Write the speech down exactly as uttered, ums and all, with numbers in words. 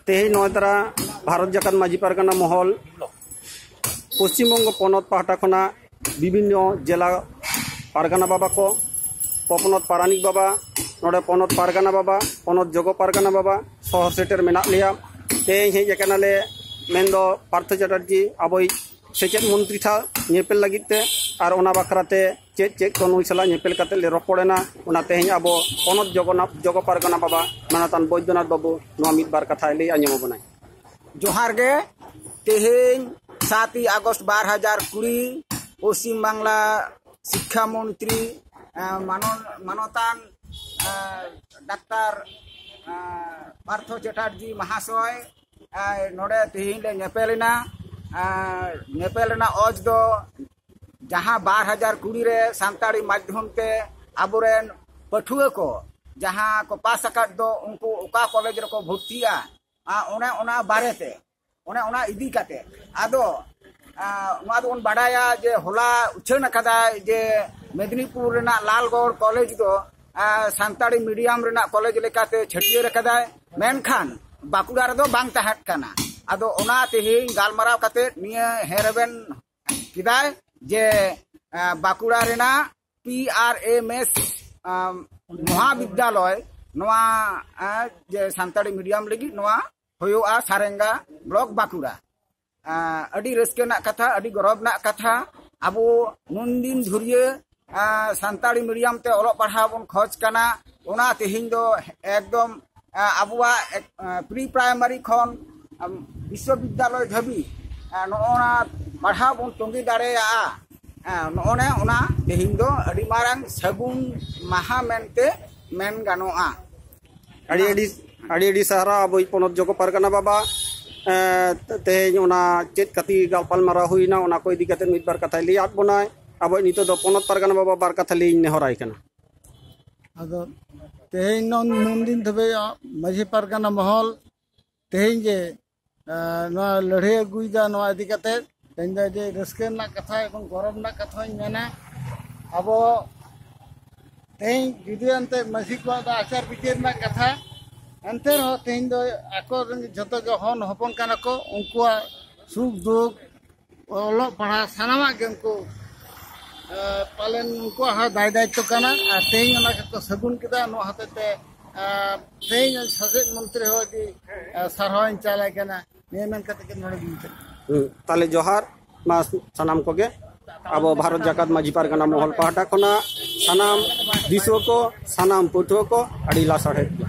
ᱛᱮᱦᱮᱧ ᱱᱚᱣᱟ ᱫᱟᱨᱟ ᱵᱷᱟᱨᱚᱛ ᱡᱟᱠᱟᱛ ᱢᱟᱹᱡᱷᱤ ᱯᱟᱨᱜᱟᱱᱟ ᱢᱚᱦᱚᱞ ᱯᱚᱥᱪᱤᱢ ᱵᱚᱝᱜᱚ ᱯᱚᱱᱚᱛ ᱯᱟᱦᱴᱟ ᱠᱷᱚᱱᱟᱜ ᱵᱤᱵᱷᱤᱱᱱᱚ ᱡᱮᱞᱟ ᱯᱟᱨᱜᱟᱱᱟ ᱵᱟᱵᱟ ᱠᱚ, ᱯᱚᱱᱚᱛ ᱯᱟᱨᱟᱱᱤᱠ ᱵᱟᱵᱟ, ᱱᱚᱰᱮ ᱯᱚᱱᱚᱛ ᱯᱟᱨᱜᱟᱱᱟ ᱵᱟᱵᱟ, ᱯᱚᱱᱚᱛ ᱡᱚᱜᱚ ᱯᱟᱨᱜᱟᱱᱟ ᱵᱟᱵᱟ ᱥᱚᱦᱚᱨ ᱥᱮᱴᱮᱨ ᱢᱮᱱᱟᱜ ᱞᱮᱭᱟ᱾ ᱛᱮᱦᱮᱧ ᱦᱮᱡ ᱟᱠᱟᱱᱟᱞᱮ ᱢᱮᱱᱫᱚ ᱯᱟᱨᱛᱷᱚ ᱪᱟᱴᱟᱨᱡᱤ ᱟᱵᱚᱭᱤᱡ ᱥᱮᱪᱮᱫ ᱢᱚᱱᱛᱨᱤ ᱴᱷᱟᱶ ᱧᱮᱯᱮᱞ ᱞᱟᱹᱜᱤᱫ ᱛᱮ, ᱟᱨ ᱚᱱᱟ ᱵᱟᱠᱷᱨᱟ ᱛᱮ ᱪᱮᱫ ᱪᱮᱫ ᱠᱚ ᱱᱩᱭ ᱥᱟᱞᱟᱜ ᱧᱮᱯᱮᱞ ᱠᱟᱛᱮ ᱞᱮ ᱨᱚᱯᱚᱲ ᱮᱱᱟ, ᱚᱱᱟ ᱛᱮᱦᱮᱧ ᱟᱵᱚ ᱯᱚᱱᱚᱛ ᱡᱚᱜᱚᱱᱟ-, ᱡᱚᱜᱚ ᱯᱟᱨᱜᱟᱱᱟ ᱵᱟᱵᱟ ᱢᱟᱱᱚᱛᱟᱱ ᱵᱳᱭᱫᱚᱱᱟᱛᱷ ᱵᱟᱵᱩ ᱱᱚᱣᱟ ᱢᱤᱫ ᱵᱟᱨ ᱠᱟᱛᱷᱟᱭ ᱞᱟᱹᱭ ᱟᱸᱡᱚᱢ ᱟᱵᱚᱱᱟᱭ᱾ ᱡᱚᱦᱟᱨ ᱜᱮ᱾ ᱛᱮᱦᱮᱧ ᱥᱟᱛ ᱟᱜᱚᱥᱴ ᱵᱟᱨ ᱦᱟᱡᱟᱨ ᱠᱩᱲᱤ ᱯᱚᱥᱪᱤᱢ ᱵᱟᱝᱞᱟ ᱥᱤᱠᱠᱷᱟ ᱢᱚᱱᱛᱨᱤ, ᱮᱸ, ᱢᱟᱱᱚ-, ᱢᱟᱱᱚᱛᱟᱱ, ᱮᱸ, ᱰᱟᱠᱛᱟᱨ, ᱮᱸ, ᱯᱟᱨᱛᱷᱚ ᱪᱟᱴᱟᱨᱡᱤ ᱢᱟᱦᱟᱥᱚᱭ, ᱮᱸ, ᱱᱚᱰᱮ ᱛᱮᱦᱮᱧ ᱞᱮ ᱧᱮᱯᱮᱞ ᱮᱱᱟ᱾ ᱮᱸ, ᱧᱮᱯᱮᱞ ᱨᱮᱱᱟᱜ ᱚᱡᱽ ᱫᱚ ᱡᱟᱦᱟᱸ ᱵᱟᱨ ᱦᱟᱡᱟᱨ ᱠᱩᱲᱤ ᱨᱮ ᱥᱟᱱᱛᱟᱲᱤ ᱢᱟᱫᱽᱫᱷᱚᱢ ᱛᱮ ᱟᱵᱚᱨᱮᱱ ᱯᱟᱹᱴᱷᱩᱣᱟᱹ ᱠᱚ ᱡᱟᱦᱟᱸ ᱠᱚ ᱯᱟᱥ ᱟᱠᱟᱫ ᱫᱚ, ᱩᱱᱠᱩ ᱚᱠᱟ ᱠᱚᱞᱮᱡᱽ ᱨᱮᱠᱚ ᱵᱷᱚᱨᱛᱤᱜᱼᱟ, ᱟ, ᱚᱱᱮ ᱚᱱᱟ ᱵᱟᱨᱮᱛᱮ, ᱚᱱᱮ ᱚᱱᱟ ᱤᱫᱤ ᱠᱟᱛᱮ᱾ ᱟᱫᱚ, ᱟ, ᱱᱚᱣᱟ ᱫᱚᱵᱚᱱ ᱵᱟᱰᱟᱭᱟ ᱡᱮ ᱦᱚᱞᱟ ᱩᱪᱷᱟᱹᱱ ᱟᱠᱟᱫᱟᱭ ᱡᱮ ᱢᱮᱫᱽᱱᱤᱯᱩᱨ ᱨᱮᱱᱟᱜ ᱞᱟᱞᱜᱚᱲ ᱠᱚᱞᱮᱡᱽ ᱫᱚ, ᱟ, ᱥᱟᱱᱛᱟᱲᱤ ᱢᱤᱰᱤᱭᱟᱢ ᱨᱮᱱᱟᱜ ᱠᱚᱞᱮᱡᱽ ᱞᱮᱠᱟᱛᱮ ᱪᱷᱟᱹᱴᱭᱟᱹᱨ ᱟᱠᱟᱫᱟᱭ, ᱢᱮᱱᱠᱷᱟᱱ ᱵᱟᱸᱠᱩᱲᱟ ᱨᱮᱫᱚ ᱵᱟᱝ ᱛᱟᱦᱮᱸ ᱠᱟᱱᱟ᱾ ᱟᱫᱚ ᱚᱱᱟ ᱛᱮᱦᱮᱧ ᱜᱟᱞᱢᱟᱨᱟᱣ ᱠᱟᱛᱮ ᱱᱤᱭᱟᱹ ᱦᱮᱸ ᱨᱮᱵᱮᱱ ᱠᱮᱫᱟᱭ ᱡᱮ, ᱟ, ᱵᱟᱸᱠᱩᱲᱟ ᱨᱮᱱᱟᱜ ᱯᱤ ᱟᱨ ᱮᱢ ᱮᱥ, ᱟᱢ, ᱢᱚᱦᱟᱵᱤᱫᱽᱫᱟᱞᱚᱭ, ᱱᱚᱣᱟ, ᱮ, ᱡᱮ ᱥᱟᱱᱛᱟᱲᱤ ᱢᱤᱰᱤᱭᱟᱢ ᱞᱟᱹᱜᱤᱫ ᱱᱚᱣᱟ ᱦᱩᱭᱩᱜᱼᱟ ᱥᱟᱨᱮᱝᱜᱟ ᱵᱞᱚᱠ ᱵᱟᱸᱠᱩᱲᱟ᱾ ᱮ, ᱟᱹᱰᱤ ᱨᱟᱹᱥᱠᱟᱹ ᱨᱮᱱᱟᱜ ᱠᱟᱛᱷᱟ, ᱟᱹᱰᱤ ᱜᱚᱨᱚᱵᱽ ᱨᱮᱱᱟᱜ ᱠᱟᱛᱷᱟ᱾ ᱟᱵᱚ ᱱᱩᱱᱫᱤᱱ ᱫᱷᱩᱨᱭᱟᱹ, ᱮ, ᱥᱟᱱᱛᱟᱲᱤ ᱢᱤᱰᱤᱭᱟᱢ ᱛᱮ ᱚᱞᱚᱜ ᱯᱟᱲᱦᱟᱣ ᱵᱚᱱ ᱠᱷᱚᱡᱽ ᱠᱟᱱᱟ, ᱚᱱᱟ ᱛᱮᱦᱮᱧ ᱫᱚ ᱮᱠᱫᱚᱢ, ᱮ, ᱟᱵᱚᱣᱟᱜ, ᱮ, ᱯᱨᱤ ᱯᱨᱟᱭᱢᱟᱨᱤ ᱠᱷᱚᱱ, ᱮ, ᱵᱤᱥᱥᱚᱵᱤᱫᱽᱫᱟᱞᱚᱭ ᱫᱷᱟᱹᱵᱤᱡ, ᱮ, ᱱᱚᱜᱼᱚ ᱱᱟ ᱯᱟᱲᱦᱟᱣ ᱵᱚᱱ ᱛᱚᱸᱜᱮ ᱫᱟᱲᱮᱭᱟᱜᱼᱟ᱾ ᱮ, ᱱᱚᱜᱼᱚ ᱱᱮ ᱚᱱᱟ ᱛᱮᱦᱮᱧ ᱫᱚ ᱟᱹᱰᱤ ᱢᱟᱨᱟᱝ ᱥᱟᱹᱜᱩᱱ ᱢᱟᱦᱟ ᱢᱮᱱᱛᱮ ᱢᱮᱱ ᱜᱟᱱᱚᱜᱼᱟ᱾ ᱟᱹᱰᱤ ᱟᱹᱰᱤ, ᱟᱹᱰᱤ ᱟᱹᱰᱤ ᱥᱟᱨᱦᱟᱣ ᱟᱵᱚᱭᱤᱡ ᱯᱚᱱᱚᱛ ᱡᱚᱜᱚ ᱯᱟᱨᱜᱟᱱᱟ ᱵᱟᱵᱟ᱾ ᱮ, ᱛᱮᱦᱮᱧ ᱚᱱᱟ ᱪᱮᱫ ᱠᱷᱟᱹᱛᱤᱨ ᱜᱟᱯᱟᱞᱢᱟᱨᱟᱣ ᱦᱩᱭᱱᱟ, ᱚᱱᱟ ᱠᱚ ᱤᱫᱤ ᱠᱟᱛᱮ ᱢᱤᱫ ᱵᱟᱨ ᱠᱟᱛᱷᱟᱭ ᱞᱟᱹᱭ ᱟᱫ ᱵᱚᱱᱟᱭ᱾ ᱟᱵᱚᱭᱤᱡ ᱱᱤᱛᱚᱜ ᱫᱚ ᱯᱚᱱᱚᱛ ᱯᱟᱨᱜᱟᱱᱟ ᱵᱟᱵᱟ ᱵᱟᱨ ᱠᱟᱛᱷᱟ ᱞᱟᱹᱭ ᱤᱧ ᱱᱮᱦᱚᱨᱟᱭ ᱠᱟᱱᱟ᱾ ᱟᱫᱚ ᱛᱮᱦᱮᱧ ᱱᱚᱱ-, ᱱᱩᱱ ᱫᱤᱱ ᱫᱷᱟᱹᱵᱤᱡ ᱢᱟᱹᱡᱷᱤ ᱯᱟᱨᱜᱟᱱᱟ ᱢᱚᱦᱚᱞ ᱛᱮᱦᱮᱧ ᱡᱮ, ᱮ, ᱱᱚᱣᱟ ᱞᱟᱹᱲᱦᱟᱹᱭ ᱟᱹᱜᱩᱭᱮᱫᱟ, ᱱᱚᱣᱟ ᱤᱫᱤ ᱠᱟᱛᱮ ᱛᱮᱦᱮᱧ ᱫᱚ ᱟᱹᱰᱤ ᱨᱟᱹᱥᱠᱟᱹ ᱨᱮᱱᱟᱜ ᱠᱟᱛᱷᱟ ᱮᱵᱚᱝ ᱜᱚᱨᱚᱵᱽ ᱨᱮᱱᱟᱜ ᱠᱟᱛᱷᱟ ᱦᱚᱸᱧ ᱢᱮᱱᱟ᱾ ᱟᱵᱚ ᱛᱮᱦᱮᱧ ᱡᱩᱫᱤ ᱮᱱᱛᱮ ᱢᱟᱹᱡᱷᱤ ᱠᱚᱣᱟᱜ ᱫᱚ ᱟᱪᱟᱨ ᱵᱤᱪᱟᱹᱨ ᱨᱮᱱᱟᱜ ᱠᱟᱛᱷᱟ, ᱮᱱᱛᱮ ᱨᱮᱦᱚᱸ ᱛᱮᱦᱮᱧ ᱫᱚ ᱟᱠᱚ ᱨᱮᱱ ᱡᱷᱚᱛᱚ ᱜᱮ ᱦᱚᱱ ᱦᱚᱯᱚᱱ ᱠᱟᱱᱟ ᱠᱚ, ᱩᱱᱠᱩᱣᱟᱜ ᱥᱩᱠ ᱫᱩᱠ, ᱚᱞᱚᱜ ᱯᱟᱲᱦᱟᱜ ᱥᱟᱱᱟᱢᱟᱜ ᱜᱮ ᱩᱱᱠᱩ, ᱮ, ᱯᱟᱞᱮᱱ ᱩᱱᱠᱩᱣᱟᱜ ᱦᱚᱸ ᱫᱟᱭ ᱫᱟᱭᱤᱛᱛᱚ ᱠᱟᱱᱟ᱾ ᱟᱨ ᱛᱮᱦᱮᱧ ᱚᱱᱟ ᱜᱮᱠᱚ ᱥᱟᱹᱜᱩᱱ ᱠᱮᱫᱟ᱾ ᱱᱚᱣᱟ ᱦᱚᱛᱮᱡ ᱛᱮ, ᱮ, ᱛᱮᱦᱮᱧ ᱥᱮᱪᱮᱫ ᱢᱚᱱᱛᱨᱤ ᱦᱚᱸ ᱟᱹᱰᱤ, ᱮ, ᱥᱟᱨᱦᱟᱣ ᱤᱧ ᱪᱟᱞᱟᱭ ᱠᱟᱱᱟ᱾ ᱱᱤᱭᱟᱹ ᱢᱮᱱ ᱠᱟᱛᱮ ᱜᱮ ᱱᱚᱰᱮ ᱜᱤᱧ ᱢᱩᱪᱟᱹᱫ᱾ ᱦᱩᱸ, ᱛᱟᱦᱞᱮ ᱡᱚᱦᱟᱨ ᱢᱟ ᱥᱟᱱᱟᱢ ᱠᱚᱜᱮ᱾ ᱟᱵᱚ ᱵᱷᱟᱨᱚᱛ ᱡᱟᱠᱟᱛ ᱢᱟᱹᱡᱷᱤ ᱯᱟᱨᱜᱟᱱᱟ ᱢᱚᱦᱚᱞ ᱯᱟᱦᱴᱟ ᱠᱷᱚᱱᱟᱜ ᱥᱟᱱᱟᱢ ᱫᱤᱥᱩᱣᱟᱹ ᱠᱚ, ᱥᱟᱱᱟᱢ ᱯᱟᱹᱴᱷᱩᱣᱟᱹ ᱠᱚ ᱟᱹᱰᱤ ᱞᱟᱥᱟᱲᱦᱮᱫ ᱜᱮ᱾